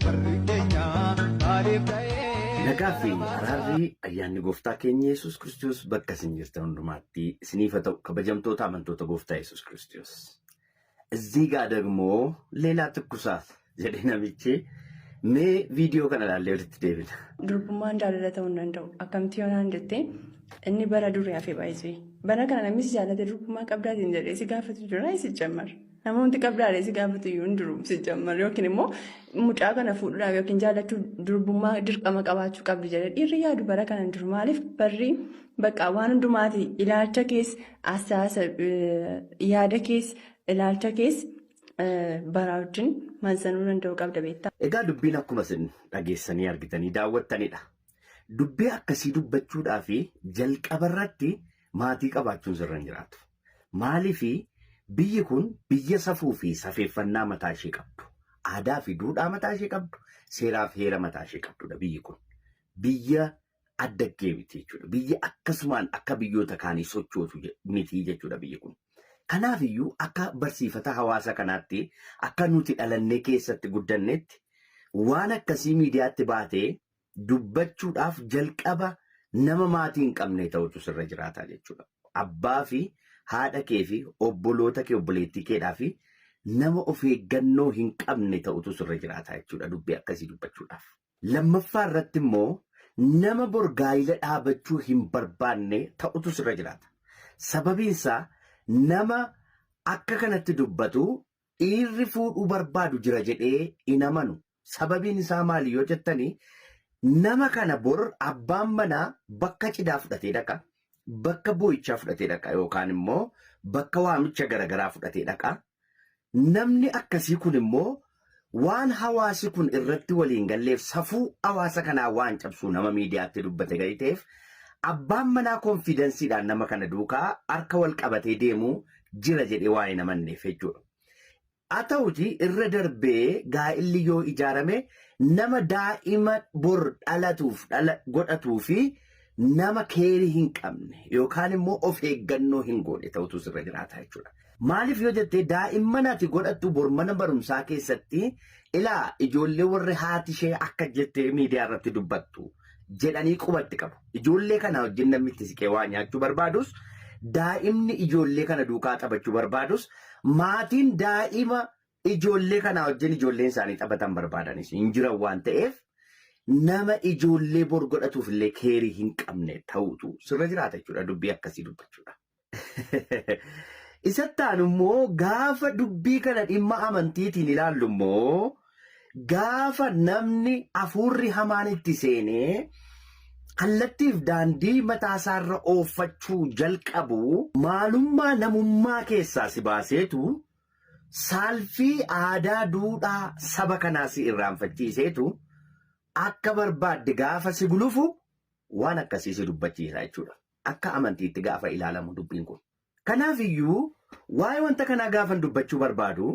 Barri keenya maaliif ta'ee? Nagaa fi araarri ayyaanni gooftaa keenya Yesuus Kiristoos bakka isin jirtan hundumaatti isiniif haa ta'u kabajamtoota amantoota gooftaa Yesuus Kiristoos. እዚህ ጋር ደግሞ ሌላ ትኩሳት jedhe namichi mee viidiyoo kana ilaallee walitti deebina. Durbummaan jaalala ta'uu hin danda'u. Akkamitti yoo naan jette inni bara durii hafe baay'isee. Bara kana namni si jaalate durbummaa qabdaatiin jedhee si gaafatu jira si jammar. Namoonni qabdaadhee si gaafatu iyyuu hin jiru si jammar yookiin immoo mucaa kana fuudhuudhaaf yookiin jaallachuu durbummaa dirqama qabaachuu qabdi jedhee dhiirri yaadu bara kana hin jiru. Maaliif barri bakka waan hundumaati ilaalcha keessa asaasa yaada keessa ilaalcha keessa bara wajjin mazzanuu danda'u qabda beektaa. Egaa dubbiin akkuma isin dhageessanii argitanii daawwattanidha. Dubbii akkasii dubbachuudhaa fi jalqaba irratti maatii qabaachuun sirra hin jiraatu. Maaliifi biyyi kun biyya safuu fi safeeffannaa mataa ishee qabdu. Aadaa fi duudhaa mataa ishee qabdu. Seeraa fi heera mataa ishee qabdudha biyyi kun. Biyya addaggee miti jechuudha. Biyya akkasumaan akka biyyoota kaanii sochootu miti jechuudha biyyi kun. Kanaaf iyyuu akka barsiifata hawaasa kanaatti akka nuti dhalannee keessatti guddannetti waan akkasii miidiyaatti baatee dubbachuudhaaf jalqaba nama maatii hin qabne ta'utu sirra jiraata jechuudha. Abbaa fi haadha kee fi obboloota kee obboleettii keedhaa fi nama of eeggannoo hin qabne ta'utu sirra jiraata jechuudha dubbii akkasii dubbachuudhaaf. Lammaffaa irratti immoo nama bor gaa'ila dhaabachuu hin barbaanne ta'utu sirra jiraata. Sababiin isaa nama akka kanatti dubbatu dhiirri fuudhuu barbaadu jira jedhee hin amanu. Sababiin isaa maali yoo jettanii nama kana bor abbaan manaa bakka cidhaa fudhatee dhaqa, bakka boo'ichaa fudhatee dhaqa yookaan immoo bakka waamicha garaagaraa fudhatee dhaqa. Namni akkasii kun immoo waan hawaasi kun irratti waliin galleef safuu hawaasa kanaa waan cabsuu nama miidiyaatti dubbate gadi ta'eef abbaan manaa confidenceiidhaan nama kana duukaa harka wal qabatee deemuu jira jedhee waan hin amanneef jechuudha. Haa ta'uti irra darbee gaa'illi yoo ijaarame nama daa'ima bor dhalatuuf dhala godhatuu fi nama careii hin qabne yookaan immoo of eeggannoo hin goone ta'utu sirra jiraata jechuudha. Maaliif yoo jettee daa'imman ati godhattu bor mana barumsaa keessatti ilaa ijoollee warri haati ishee akka jettee miidiyaa irratti dubbattu jedhanii qubatti qabu. Ijoollee kana wajjin namni itti siqee waa nyaachuu barbaadus daa'imni ijoollee kana duukaa taphachuu barbaadus maatiin daa'ima ijoollee kana wajjin ijoolleen isaanii taphatan barbaadanis hin jiran waan ta'eef nama ijoollee bor godhatuuf illee careii hin qabne ta'utu sirra jiraata jechuudha dubbii akkasii dubbachuudha. Isatti aanu immoo gaafa dubbii kana dhimma amantiitiin ilaallu immoo gaafa namni hafuurri hamaan itti seenee kallattiif daandii mataa isaarra ooffachuu jalqabu maalummaa namummaa keessaa si baaseetu saalfii aadaa duudhaa saba kanaa si irraanfachiiseetu akka barbaadde gaafa si gulufu waan akkasii si dubbachiisa jechuudha. Akka amantiitti gaafa ilaalamu dubbiin kun. Kanaaf iyyuu waa'ee wanta kanaa gaafan dubbachuu barbaadu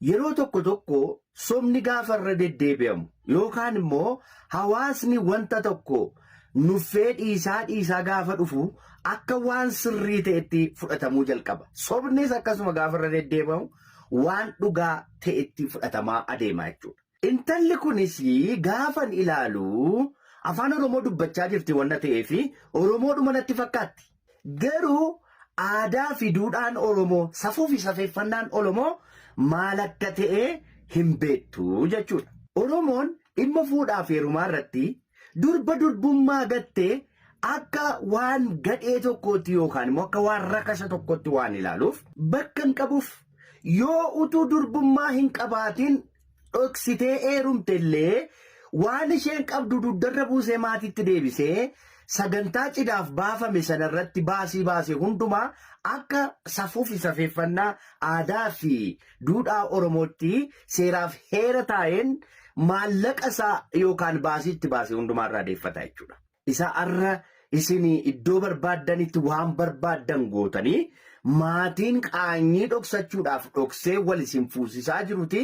yeroo tokko tokko sobni gaafa irra deddeebi'amu yookaan immoo hawaasni wanta tokko nuffee dhiisaa dhiisaa gaafa dhufu akka waan sirrii ta'etti fudhatamuu jalqaba. Sobnis akkasuma gaafa irra deddeebi'amu waan dhugaa ta'etti fudhatamaa adeema jechuudha. Intalli kunis gaafan ilaalu afaan Oromoo dubbachaa jirti wanna ta'eef Oromoodhuma natti fakkaatti. Garuu aadaa fi duudhaan Oromoo safuu fi safeeffannaan Oromoo maal akka ta'e hin beektu jechuudha. Oromoon dhimma fuudhaa fi heerumaa irratti durba durbummaa gattee akka waan gadhee tokkootti yookaan immoo akka waan rakasa tokkotti waan ilaaluuf bakka hin qabuuf yoo utuu durbummaa hin qabaatiin dhoksitee heerumte illee waan isheen qabdu dugdarra buusee maatiitti deebisee sagantaa cidhaaf baafame sanarratti baasii baase hundumaa akka safuu fi safeeffannaa aadaa fi duudhaa Oromootti seeraaf heera taa'een maallaqa isaa yookaan baasii itti baase hundumaa irraa deeffata jechuudha. Isa har'a isin iddoo barbaaddanitti waan barbaaddan gootanii maatiin qaanyii dhoksachuudhaaf dhoksee wal isin fuusisaa jiruti.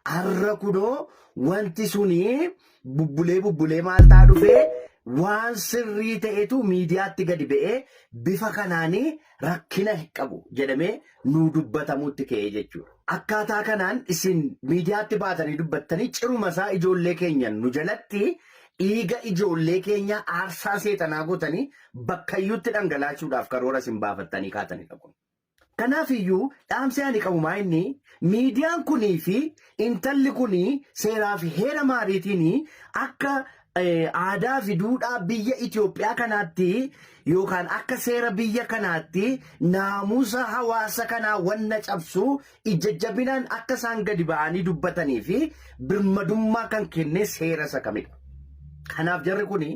Har'a kunoo wanti suni bubbulee bubbulee maal ta'a dhufee waan sirrii ta'etu miidiyaatti gadi ba'ee bifa kanaanii rakkina qabu jedhamee nuu dubbatamutti ka'ee jechuudha. Akkaataa kanaan isin miidiyaatti baatanii dubbattanii ciruma isaa ijoollee keenya nu jalatti dhiiga ijoollee keenya aarsaa seexanaa gootanii bakkayyuutti dhangalaachuudhaaf karoora isin baafattanii kaatanidha kun. Kanaaf iyyuu dhaamsi ani qabu maa inni miidiyaan kunii fi intalli kunii seeraa fi heera maariitiin akka aadaa fi duudhaa biyya Itoophiyaa kanaatti yookaan akka seera biyya kanaatti naamusa hawaasa kanaa wanna cabsu ija jabinaan akka isaan gadi ba'anii dubbatanii fi birmadummaa kan kenne seera isa kamidha. Kanaaf jarri kuni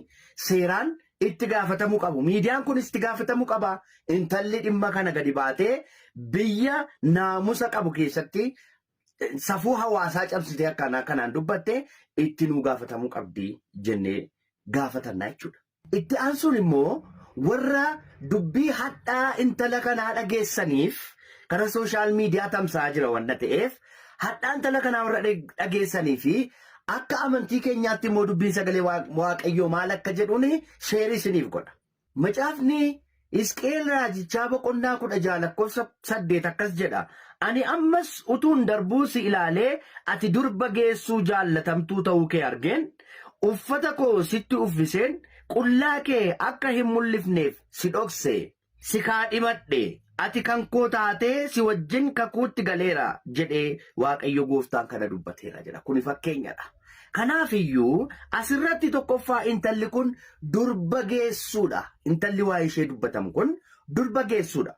seeraan itti gaafatamuu qabu. Miidiyaan kunis itti gaafatamuu qaba. Intalli dhimma kana gadi baatee biyya naamusa qabu keessatti safuu hawaasaa cabsitee akkanaa kanaan dubbatte itti nuu gaafatamuu qabdi jennee gaafatanna jechuudha. Itti aansuun immoo warra dubbii hadhaa intala kanaa dhageessaniif karaa social media tamsa'aa jira wanta ta'eef hadhaa intala kanaa warra dhageessanii fi akka amantii keenyaatti immoo dubbiin sagalee Waaqayyoo maal akka jedhuun share isiniif godha. Macaafni Hisqeel raajichaa boqonnaa 16 lakkoofsa 8 akkas jedha. Ani ammas utuun darbuu si ilaalee ati durba geessuu jaallatamtuu ta'uu kee argeen, uffata koo sitti uffiseen, qullaa kee akka hin mul'ifneef si dhokse, si kaadhimadhe, ati kan koo taatee si wajjin kakuutti galeera jedhee Waaqayyo gooftaan kana dubbateera jedha. Kuni fakkeenyadha. Kanaaf iyyuu asirratti tokkoffaa intalli kun durba geessuudha. Intalli waa'ee ishee dubbatamu kun durba geessuudha.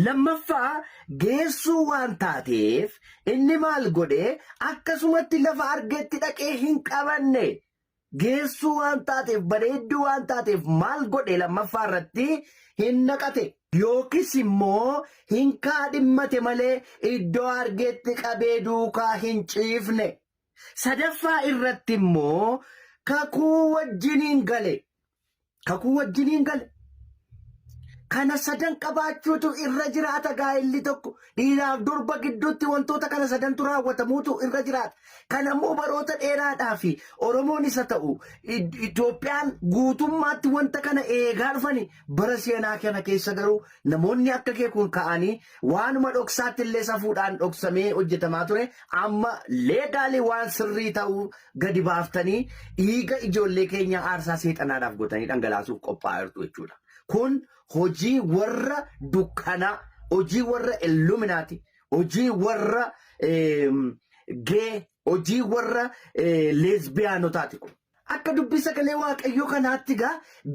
Lammaffaa, geessuu waan taateef inni maal godhe? Akkasumatti lafa argetti dhaqee hin qabanne. Geessuu waan taateef, bareedduu waan taateef maal godhe? Lammaffaa irratti hin naqate. Yookiis immoo hin kaadhimmate malee iddoo argetti qabee duukaa hin ciifne. Sadaffaa irratti immoo kakuu wajjiniin gale. Kakuu wajjiniin gale. Kana sadan qabaachuutu irra jiraata gaa'elli tokko. Dhiiraaf durba gidduutti wantoota kana sadantu raawwatamuutu irra jiraata. Kana immoo baroota dheeraadhaa fi Oromoon isa ta'u Itoophiyaan guutummaatti wanta kana eegaa dhufani. Bara seenaa kana keessa garuu namoonni akka kee kun ka'anii waanuma dhoksaatti illee safuudhaan dhoksamee hojjetamaa ture amma legally waan sirrii ta'uu gadi baaftanii dhiiga ijoollee keenya aarsaa seexanaadhaaf gootanii dhangalaasuuf qophaa'aa jirtu jechuudha. Kun hojii warra dukkanaa, hojii warra Illuminaati, hojii warra gay, hojii warra leesbiyaanotaati kun. Akka dubbii sagalee Waaqayyoo kanaatti egaa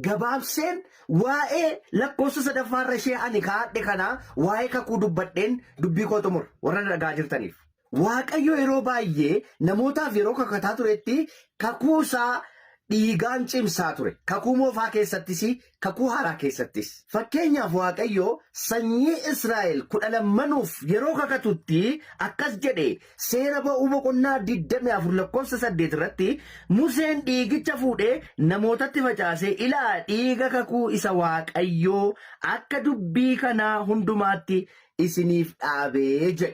gabaabseen waa'ee lakkoofsa sadaffaarra ishee ani kaa'adhe kanaa waa'ee kakuu dubbadheen dubbii koo xumura warra dhagaa jirtaniif. Waaqayyo yeroo baay'ee namootaaf yeroo kakataa turetti kakuu isaa dhiigaan cimsaa ture. Kakuu moofaa keessattis, kakuu haaraa keessattis. Fakkeenyaaf, Waaqayyo sanyii Israa'el 12nuuf yeroo kakatutti akkas jedhe. Seera Ba'uu boqonnaa 24 lakkoofsa 8 irratti Museen dhiigicha fuudhee namootatti facaasee, ilaa, dhiiga kakuu isa Waaqayyo akka dubbii kanaa hundumaatti isiniif dhaabee jedhe.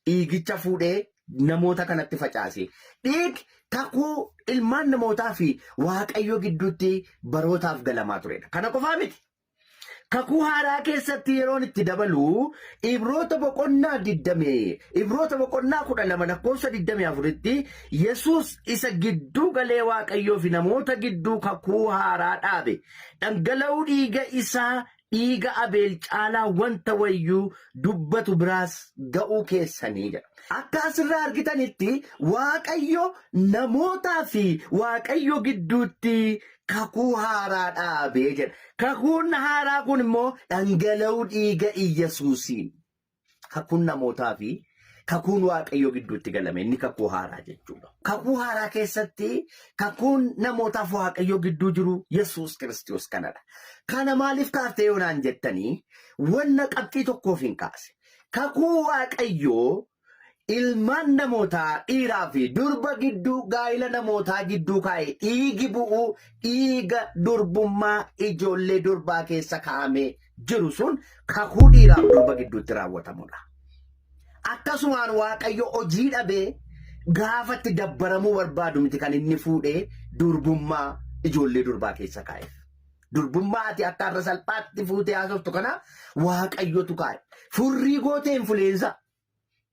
Dhiigicha fuudhee namoota kanatti facaase. Dhiig kakuu ilmaan namootaa fi Waaqayyo gidduutti barootaaf galamaa turedha. Kana qofaa miti. Kakuu haaraa keessatti yeroon itti dabalu Ibroota boqonnaa 20, Ibroota boqonnaa 12 lakkoofsa 24tti Yesuus isa gidduu galee Waaqayyoo fi namoota gidduu kakuu haaraa dhaabe. Dhangala'uu dhiiga isaa dhiiga Abeel caalaa wanta wayyuu dubbatu biraas ga'uu keessanii jedha. Akka asirraa argitanitti Waaqayyo namootaa fi Waaqayyo gidduutti kakuu haaraa dhaabee jedha. Kakuun haaraa kun immoo dhangala'uu dhiiga Iyyasuusiin. Kakuun namootaa fi kakuun Waaqayyoo gidduutti galame inni kakuu haaraa jechuudha. Kakuu haaraa keessatti kakuun namootaaf Waaqayyoo gidduu jiru Yesuus Kiristoos kanadha. Kana maaliif kaaftee yoo naan jettanii, wanna qabxii tokkoof hin kaase. Kakuu Waaqayyoo ilmaan namootaa dhiiraa fi durba gidduu, gaa'ila namootaa gidduu kaa'e, dhiigi bu'u dhiiga durbummaa ijoollee durbaa keessa kaa'amee jiru sun kakuu dhiiraaf durba gidduutti raawwatamudha. Akkasumaan Waaqayyo hojii dhabee gaafatti dabbaramuu barbaadu miti kan inni fuudhee durbummaa ijoollee durbaa keessa kaa'eef. Durbummaa ati akka har'a salphaatti fuutee haasoftu kana Waaqayyotu kaa'e. Furrii gootee influenza.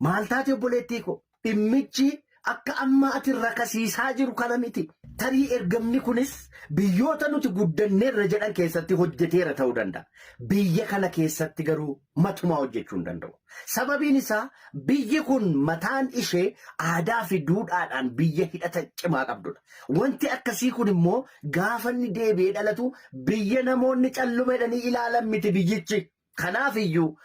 Maal taate obboleettii koo? Dhimmichi akka amma ati rakasiisaa jiru kana miti. Tarii ergamni kunis biyyoota nuti guddanneerra jedhan keessatti hojjeteera ta'uu danda'a. Biyya kana keessatti garuu matumaa hojjechuu hin danda'u. Sababiin isaa biyyi kun mataan ishee aadaa fi duudhaadhaan biyya hidhata cimaa qabdudha. Wanti akkasii kun immoo gaafa inni deebi'ee dhalatu biyya namoonni calluma jedhanii ilaalan miti biyyichi. Kanaaf iyyuu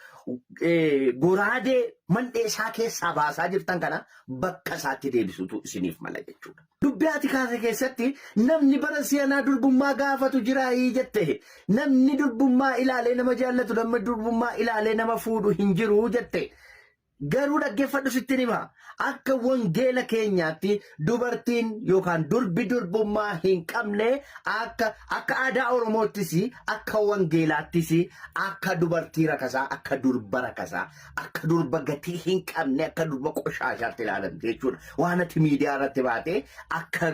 goraadee mandhee isaa keessaa baasaa jirtan kana bakka isaatti deebisuutu isiniif mala jechuudha. Dubbii ati kaase keessatti namni bara si'anaa durbummaa gaafatu jiraayii jette. Namni durbummaa ilaalee nama jaallatu, namni durbummaa ilaalee nama fuudhu hin jiru jette. Garuu dhaggeeffadhu sittin hima. Akka wangeela keenyaatti dubartiin yookaan durbi durbummaa hin qabne akka aadaa Oromoottis akka wangeelaattis akka dubartii rakasaa, akka durba rakasaa, akka durba gatii hin qabne, akka durba qoshaashaatti ilaalamti jechuudha. Waan ati miidiyaa irratti baatee akka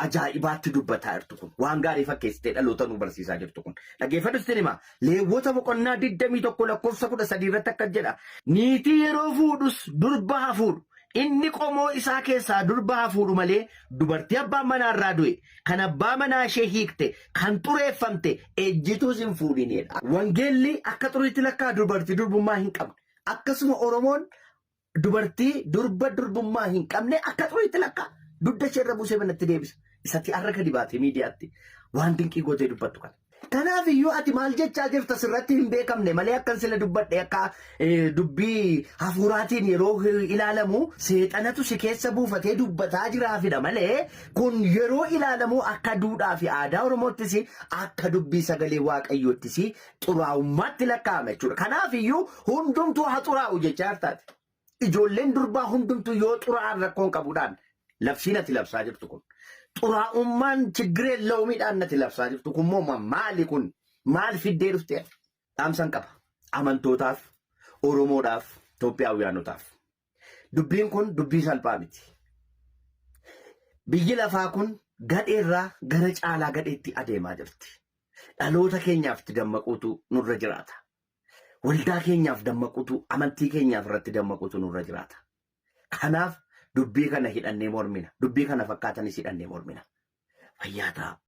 ajaa'ibaatti dubbataa jirtu kun waan gaarii fakkeessitee dhaloota nu barsiisaa jirtu kun. Dhaggeeffadhu sittin hima. Leewwota boqonnaa 21 lakkoofsa 13 irratti akkas jedha. Niitii yeroo fuudhus durba haa fuudhu. Inni qomoo isaa keessaa durba haa fuudhu malee dubartii abbaan manaa irraa du'e, kan abbaa manaa ishee hiikte, kan xureeffamte ejjituus hin fuudhinedha. Wangeelli akka xuriitti lakkaa dubartii durbummaa hin qabne. Akkasuma Oromoon dubartii durba durbummaa hin qabne akka xuriitti lakkaa. Dugda ishee irra buusee manatti deebisa. Isatti har'a gadi baatee miidiyaatti waan dinqii gootee dubbattu kana. Kanaaf iyyuu ati maal jechaa jirta sirratti hin beekamne malee akkan sila dubbadhe akka dubbii hafuuraatiin yeroo ilaalamu seexanatu si keessa buufatee dubbataa jiraafidha malee kun yeroo ilaalamu akka duudhaa fi aadaa Oromoottis akka dubbii sagalee Waaqayyoottis xuraa'ummaatti lakkaa'ama jechuudha. Kanaaf iyyuu hundumtuu haa xuraa'u jechaa jirtaati. Ijoolleen durbaa hundumtuu yoo xuraa'an rakkoon qabuudhaan labsiin ati labsaa jirtu kun. Xuraa'ummaan chiggireen loomiidhaan ati labsaa jirtu kun moo maali kun? Maal fiddee dhuftee? Dhaamsan qaba. Amantootaaf, Oromoodhaaf, Itoophiyaawwiyaanotaaf. Dubbiin kun dubbii salphaa miti. Biyyi lafaa kun gadheerraa gara caalaa gadheetti adeemaa jirti. Dhaloota keenyaaf itti dammaquutu nurra jiraata. Waldaa keenyaaf dammaquutu, amantii keenyaaf irratti dammaquutu nurra jiraata. Kanaaf dubbii kana hidhannee mormina. Dubbii kana fakkaatanis hidhannee mormina. Fayyaa ta'a.